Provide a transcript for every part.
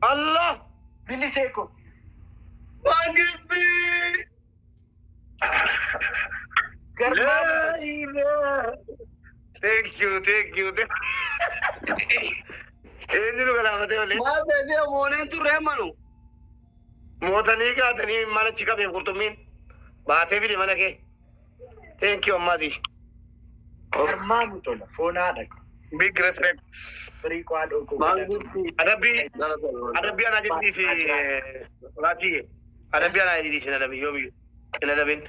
Allah. Bilisee ko. Mangisti. Garmaamu tola. Thank you, thank you. Eenyu nu galaafatee olee? Maal ta'e mooneen turre manu. Mootanii kaatanii mana achi qabeen qurxummiin baatee fide mana kee. Thank you ammaasi. Garmaamu tola. Foon haadha ko. Big respect. Firii koo haadhoo koo. Mangisti. Adabbii adabbii anaa jedhiisi Raajii. Adabbii anaa jedhiisi hin adabin yoomiyyuu hin adabin.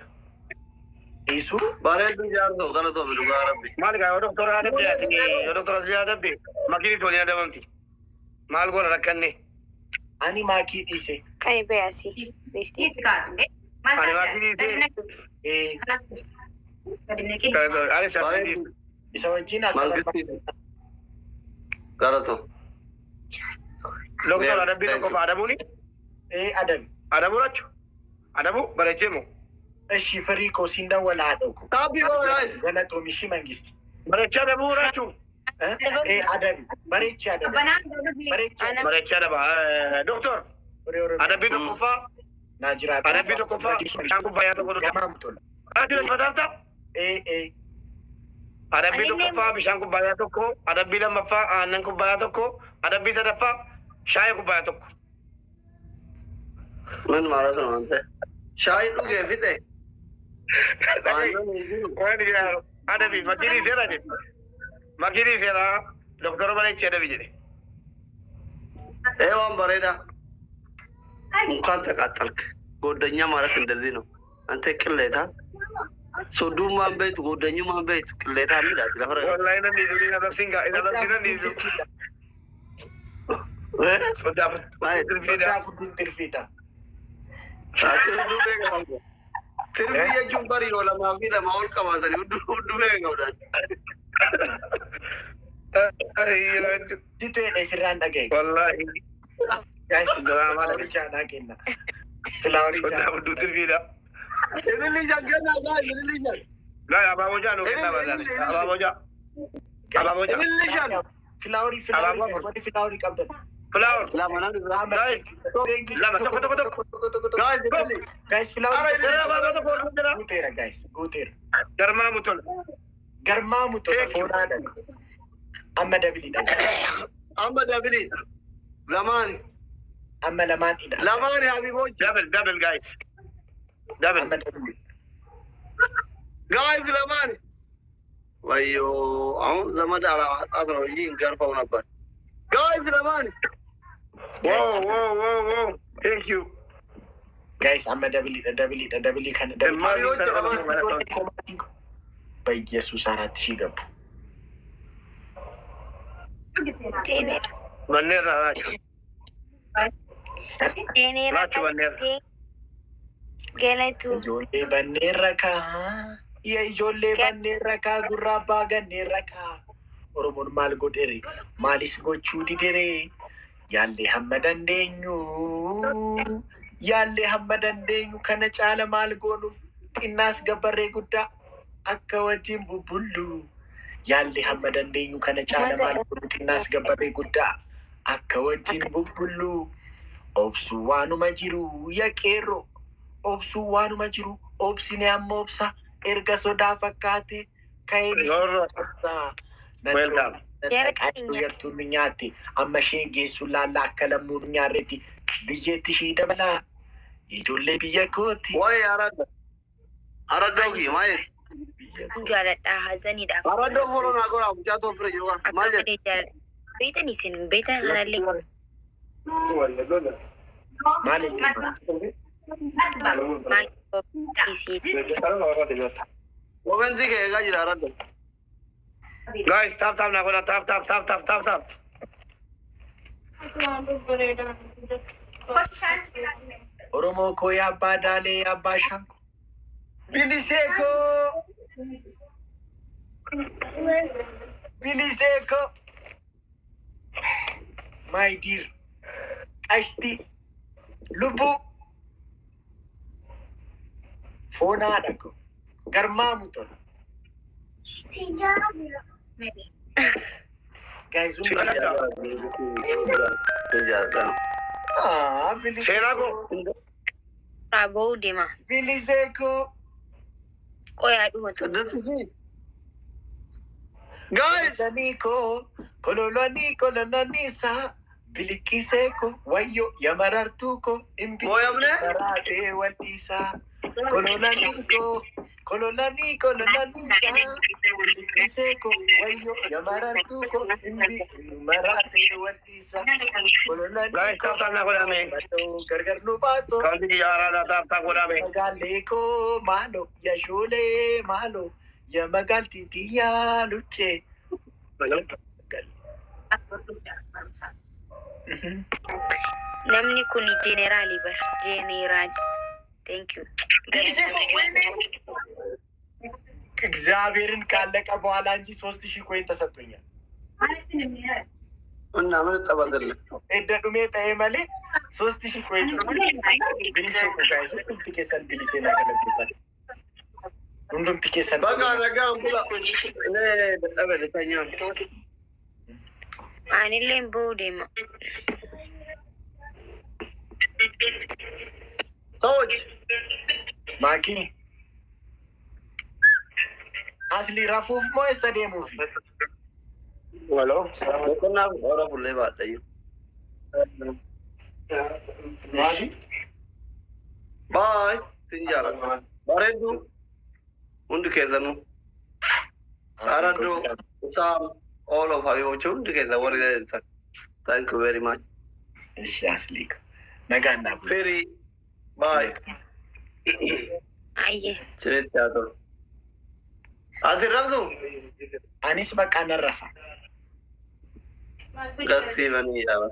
Dhiisuu. Bareedduu jaarsoo kana toomi dhugaa rabbi. Maal gaa yoo doktora adabbii ati yoo doktora asii adabbii makiin waliin adabamti. Maal goona rakkanne? Ani maakii dhiise. Kan beeyasi. Sifti. Ani maakii dhiise. Ee, Ani sasii dhiise. isa wajjin akka Mangisti. barbaadu. Galatoo. Doktora adabbii tokko fa adabuuni? Ee, adabi. Adabuu rachu? Adabuu bareechee moo? Ishi firii koo siin dawwala haadhoo koo. Taapii godha guys. Galatoomi ishii mangisti. Bareechee adabuu rachu? Ee, adabi. Bareechi adabi. Bareechi adabi. Bareechee adaba. Doktor Horii Oromiyaa. adabbii tokkoffaa Naa jiraadha. adabbii tokkoffaa bishaan kubbaayyaa tokko dhugaa. Garmaamu tola. Raachuu mataarta? Ee, ee. Adabbii Ani tokkoffaa bishaan kubbaayyaa tokko, adabbii lammaffaa aannan kubbaayyaa tokko, adabbii sadaffaa shaayii kubbaayyaa tokko. ምን ማለት ነው አንተ? ሻይ dhugee fixe. Aannan hin jiru. Waan jedhamu adabii makiinii seera jedhe. Makiinii seera doktora bareechee adabii jedhe. Ee waan bareedaa. እንኳን ተቃጠልክ። ጎደኛ ማለት እንደዚህ ነው። አንተ ቅሌታ ሶዱማን ቤቱ ጎደኙማን ቤቱ ቅሌታ ሚዳት ለፈረ Wallaahi nan dhiisu ni arrabsiin gaa isa arrabsiin nan dhiisu. Sodaa tirfiidha. Sodaa fudduun tirfiidha. Tirfii jechuun barii yoo lamaa fi lama ol qabaatanii hudduu beeka qabdan. Situ jedhee sirraan dhagaye. Wallaahi Guys, Drama. filaaworii jaanaa kenna. Filaaworii sodaa jaanaa. fudduu tirfiidha. Ililli shan kennaa guys, ililli shan. Laa abaaboo jaa nuu kennaa barbaade. Abaaboo jaa. Abaaboo jaa. Ililli shan. Filaaworii filaaworii Abaaboo. guys, warri filaaworii qabdan. Flower. Lama namni biraa. Guys, lama tokko tokko tokko. Lama Guys, ililli. Guys, filaaworii. Jara abaaboo tokko ol jira. Guuteera guys, guuteera. Garmaamu tola. Garmaamu tola Thank you. foon haadha ko. Amma dabiliidha. Amma dabiliidha. Lamaani. Amma lamaanidha. Lamaani habibochi. Double double guys. Double. Amma dabiliidha. Guys, lamaani. ወዮ አሁን ዘመድ አለማጣት ነው እንጂ እንገርፈው ነበር። Guys, lamaani. Wow wow wow wow. Thank you. Guys, amma dabiliidha, dabiliidha, dabilii kana dabilii. በኢየሱስ 4000 ገቡ። Banneerra raachu. Raachu banneerra. Galatu. Ijoollee banneerra kaa. Yaa ijoollee banneerra kaa gurra abbaa ganneerra kaa. Oromoon maal godhere? Maalis gochuu didere? Yaallee hamma dandeenyu. Yaallee hamma dandeenyu kana caala maal goonuuf xinnaas gabbarree guddaa akka wajjin bubbullu. Yaallee hamma dandeenyu kana caala maal goonuuf xinnaas gabbarree guddaa akka wajjin bubbullu. Obsuu waanuma jiru yaa qeerroo. Obsuu waanuma jiru obsine amma obsa erga sodaa fakkaate ka'ee Yorro. Welcome. Yartuun nu nyaatte amma ishee geessu laalla akka lammuu nu nyaarretti biyyeetti ishee dabalaa ijoollee biyya kooti. ወይ አረዳ አረዳው ኪ ማየት Biyya kooti. Jaaladha hazaniidhaaf. አረዳው ሆኖ ናጎራ ሙጫቶ ፍሬ ጅሩ Akka ማየት malee jaaladha. Beektan isin beektan kanallee Maal itti himatu? Isii. ኮመንቲ ከጋ ጅራ አረዳ Guys, tap tap naa godha. Tap tap tap tap tap tap. Oromoo koo yaa abbaa daalee yaa abbaa shaanko. Bilisee koo. Bilisee koo. My dear. Qashti. Lubbuu. Foon haadha koo. Garmaamu tola. Guys, hundi jaaladha. Seenaa koo. Raaboo deema. Bilisee koo. Qoyaa dhumatu. 6,000. Guys! Kololanii koo kololanii kololanii saa biliqisee koo wayyo yamarartuu koo imbi Mooyamne? maraatee wal'iisaa kololanii koo kololanii kololanii saa biliqisee koo wayyo yamarartuu koo imbi maraatee wal'iisaa kololanii Guys, koo tap tap naa godhame. Gargar nu baasoo. Kawanti kiyya tap tap godhame. Magaalee koo maalo yashoolee maalo yamagaalti tiyyaa luchee. Namni kun jeeneraali bar. Jeeneraali. Thank you. Bilisee koo ወይኔ እግዚአብሔርን ካለቀ በኋላ እንጂ 3,000 coin ተሰጥቶኛል። እና ምን እጠባዘለ? Edda dhumee ta'ee malee 3,000 coin ተሰጥቶኛል። Bilisee koo guys, hundumti keessan Bilisee naa galateeffadha. Hundumti keessan. በቃ ነገ እንብላ። እኔ በጣም ልተኛ ነው። Anillee bahuu deema. ሰዎች ማኪ አስሊ rafuuf moo eessa deemuufi? Waloo. Boqonnaa hora bullee baadhayu. Bye. Sin jaalladha. Bareedduu hundi keessanuu. Araddu, Usaam, all of habiboች hundi keessan warri jirtan. Thank you very much. እሺ አስሊ nagaan naa bulu. Firi. Bye. Ayyee. Sinitti haa ta'u. Ati raftu? Anis bakka nan rafa. Gastii banii yaaba.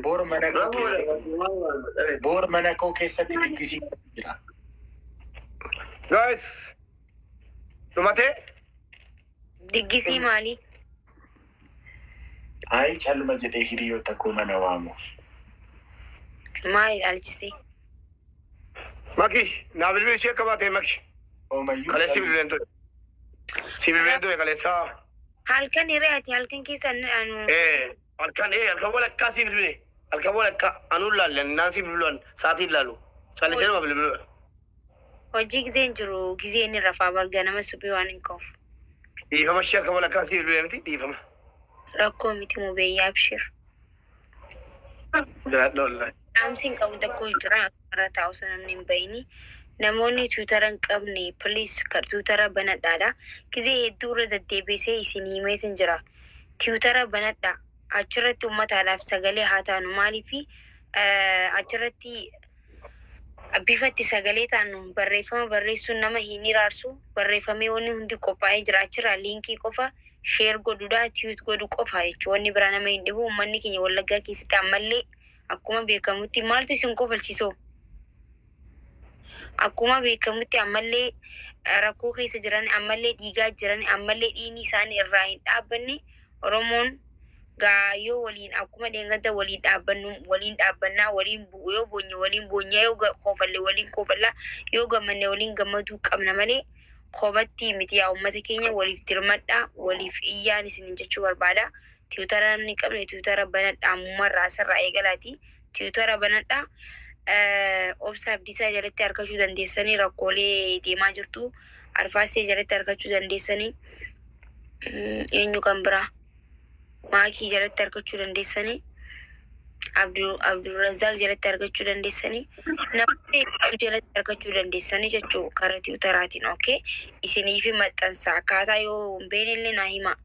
Boor mana koo keessatti boor mana koo keessatti diggisii jira. Guys. Dhumatee? Diggisii maali? Ayi calma jedhee hiriyoota koo mana waamuuf. Maali ilaalchisee? Maki, naa bilbili ishee akka baate maki. Oomayyuu. Kaleessi bilbileen ture. Si bilbileen ture kaleessa. Halkan hiree ati halkan keessa anu. Halkan walakkaa si bilbile. Halkan walakkaa anuun laalle naan si bilbiluun sa'aatiin laalu. Callisee nama bilbilu. Hojii gizeen jiru gizeen inni rafaa barga nama suphee waan hin qabu. Dhiifama ishee halkan walakkaa si bilbilee miti dhiifama. Rakkoo miti mubeeyyaa abshir. Jiraadha wallahi. Dhaamsi hin qabu tokko jira irra taa'u osoo namni hin bahini. Namoonni Twittera hin qabne, please Twittera banadhaadha. Gizee hedduu irra deddeebisee isin himeetin jira. Twittera banadhaa. Achirratti uummataadhaaf sagalee haa taanu. Maaliifi achirratti bifa itti sagalee taanu barreeffama barreessuun nama hin iraarsu. Barreeffamee wanni hundi qophaa'ee jira. Achirraa liinkii qofa share godhuudha, tweet godhu qofa jechuudha. Wanni biraa nama hin dhibu. Uummanni keenya Wallaggaa keessatti ammallee akkuma beekamutti, maaltu isin kofalchiisoo? Akkuma beekamutti ammallee rakkoo keessa jiran, ammallee dhiigaa jiran, ammallee dhiigni isaanii irraa hin dhaabbanne. Oromoon gaayyoo waliin akkuma dheengadda waliin dhaabbannu waliin dhaabbannaa, waliin bu'u, yoo boonye waliin boonyaa, yoo koofalle waliin koofallaa, yoo gammanne waliin gammaduu qabna malee kophatti miti. Yaa uummata keenya, waliif dirmadhaa, waliif iyyaan isin jechuu barbaada. Tiwutara namni qabne tiwutara banadhaa, ammumarraa asirraa eegalaati. Tiwutara banadhaa. Obsa Abdiisaa jalatti argachuu dandeessanii, rakkoolee deemaa jirtu. Arfaasee jalatti argachuu dandeessanii. Eenyu kan biraa? Maakii jalatti argachuu dandeessanii. Abdulrazaaq jalatti argachuu dandeessanii. Namoota hedduu jalatti argachuu dandeessanii jechuu karaa tiwutaraatiin. Okay. Isiniif maxxansa akkaataa yoo hin beekne illee naa hima.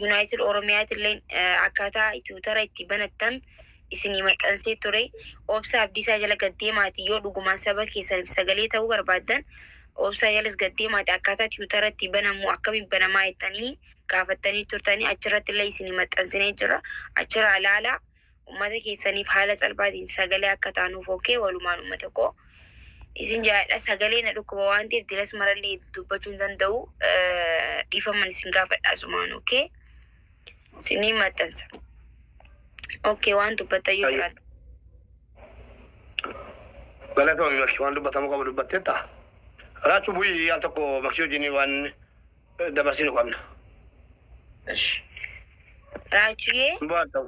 United Oromiyaati illee akkaataa tiwutara itti banattan isinii maxxansee ture. Obsa Abdiisaa jala gaddeemaati, yoo dhugumaan saba keessaniif sagalee ta'uu barbaaddan obsaa jalas gaddeemaati, akkaataa tiwutara itti banamu akkamiin banamaa jettanii gaafattanii turtanii, achirratti illee isinii maxxansinee jira. Achirraa ilaalaa, uummata keessaniif haala salphaatiin sagalee akka taanuuf. Okay, walumaan uummata koo isin jaalladha. Sagalee na dhukkuba waan ta'eef diras marallee dubbachuu hin danda'u. Dhiifaman isin gaafadha asumaan. Okay, isinii maxxansa. Okay, waan dubbatta yoo jiraate. Galatoomii Makii, waan dubbatamu qabu dubbattee ta'a. Raachuu bu'ii al tokko Makii wajjin waan dabarsinu qabna. እሺ Raachuyyee. Bu'aa ta'u.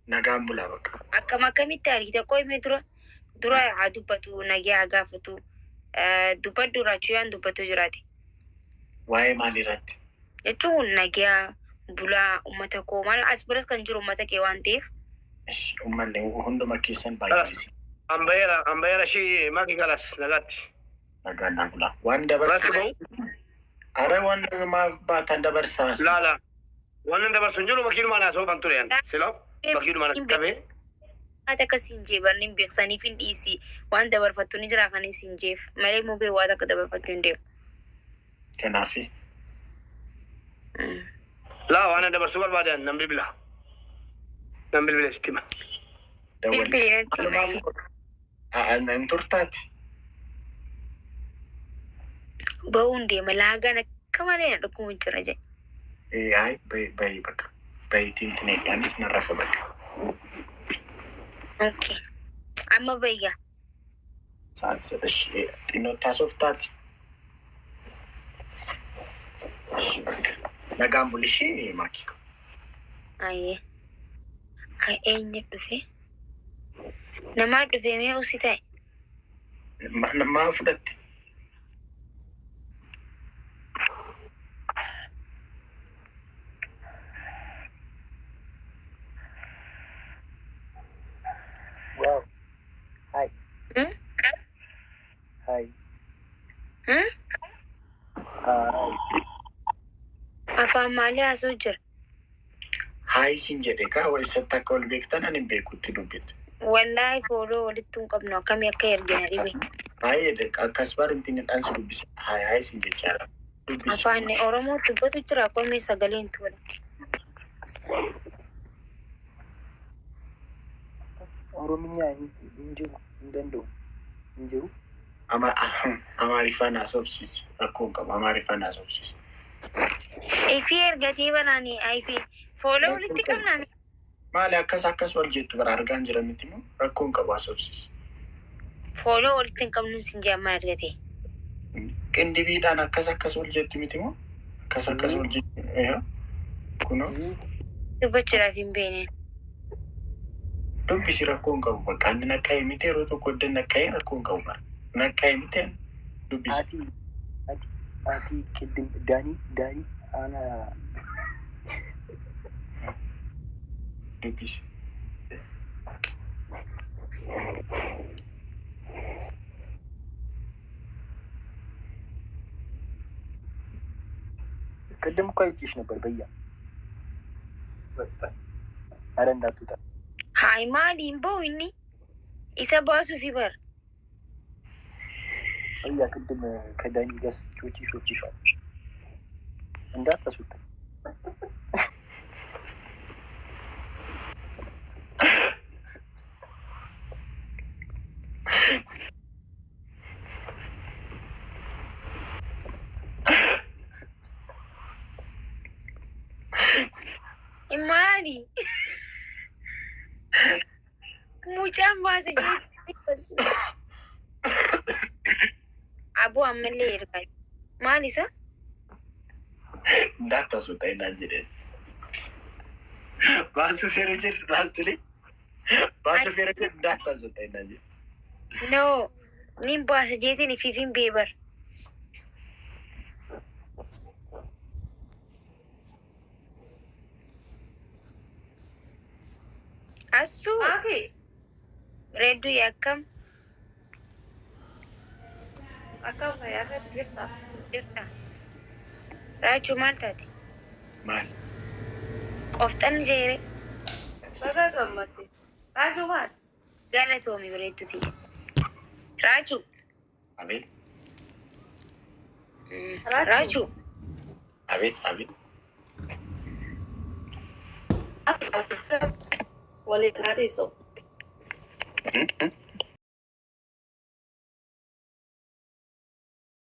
Nagaan bulaa bakka. Akkam akkamitti argite qoyme dura dura haa dubbatu nagee haa gaafatu dubbadhu raachuu yaan dubbatu jiraate. Waa'ee maalii irratti? Jechuun nagaa bulaa uummata koo maal as biras kan jiru uummata kee waan ta'eef. Ish, uummanni hunduma keessan baay'ee Kalas. Ambayera ambayera shi maki kalas nagaatti. Nagaan naa bulaa. Waan Irratti dabarsu. ba'u. Ara waan maaf baatan dabarsaa. Laala. Wannan dabarsu hin jiru makiinuma naa soofan ture yan. Silaa makiinuma na qabee. Haati akkas hin jee barni hin beeksaniif hin dhiisi waan dabarfattu ni jira kan hin jeef malee mubee waan akka dabarfachuu hin deemu. Kanaafi Laa waan dabarsuu barbaadan nan bilbila. Nan bilbila sitti hima. dawwali. Bilbili natti hima. Hin turtaati. Ba'uun deema laagaan akka malee na dhukkubu jira jedhe. Ee, ayi bayi bakka. Bayitiin tineedhaanis narrafa bakka. Okay. Amma bayya. Sa'aati sadii xinnoo taasoftaati. Ishi bakka. Nagaan buli ishee maakii. Ayyee. Ay eenyu dhufe? Namaa dhufe mee usi ta'e? Maa fudhatte? Wow. Hi. Hmm? Hi. Hmm? Hi. Afaan maalii haasa'u jira? Hi siin jedhe kaa eessatti akka ol beektan ani hin beekutti dubbitu. Wallaahi follow walitti hin qabnu akkamii akka ergina dhibe. Hi jedhe akkas bar intinidhaan si dubbisa. Hi hi siin jechaadha. Dubbisi. Afaan Oromoo dubbatu jira komii sagaleen tola. Oromiyaa hin jiru hin danda'u hin jiru. Amaariffaan haasofsiisi. Rakkoo hin qabu. Amaariffaan haasofsiisi. Ifii ergatee banaani ifii follow walitti qabnaan. Maali akkas akkas wal jettu bara argaan jira miti moo rakkoo hin qabu haasofsiisi. Follow walitti hin qabnu sin jeamman argate. Qindibiidhaan akkas akkas wal jettu miti moo akkas akkas wal jettu. Kunoo Dubbachuudhaaf hin beekne. Dubbisi rakkoo hin qabu bakka inni naqqa'e miti yeroo tokko edda naqqa'e rakkoo hin qabu bara. Naqqa'e miti dubbisi. Ati ati ati ቅድም ዳኒ ዳኒ አና Dubbisi. ቅድም እኮ አይቼሽ ነበር በያ አረ እንዳትወጣ። Hayi maali hin ba'u inni? Isa baasuufi bara. በያ ቅድም ከዳኒ ጋር ስትጮቺ ሾፍሽዋል። እንዳታስወጣ። Maali? Mucaan baasa jechuun. Aboo ammallee ergaa. Maal isa? Ndaattasudha innaan jedheen. Baasuu feeroo jedhu laastilee. Baasuu feeroo jedhu ndaattasudha innaan jedhe. No. Nin baasa jeetiin ifiif hin beebar. Assuu. Aki, Reedduu akkam akkam fayyaa irratti jirta? Jirta? Raachuu maal taate? Maal? Qofxan jeere. Baga gammadde. Raajuu maal? Galatoomi bareeddu tiyya. Raachuu. Abeet. Raachuu. Abeet abeet. Waliin haadhiisu.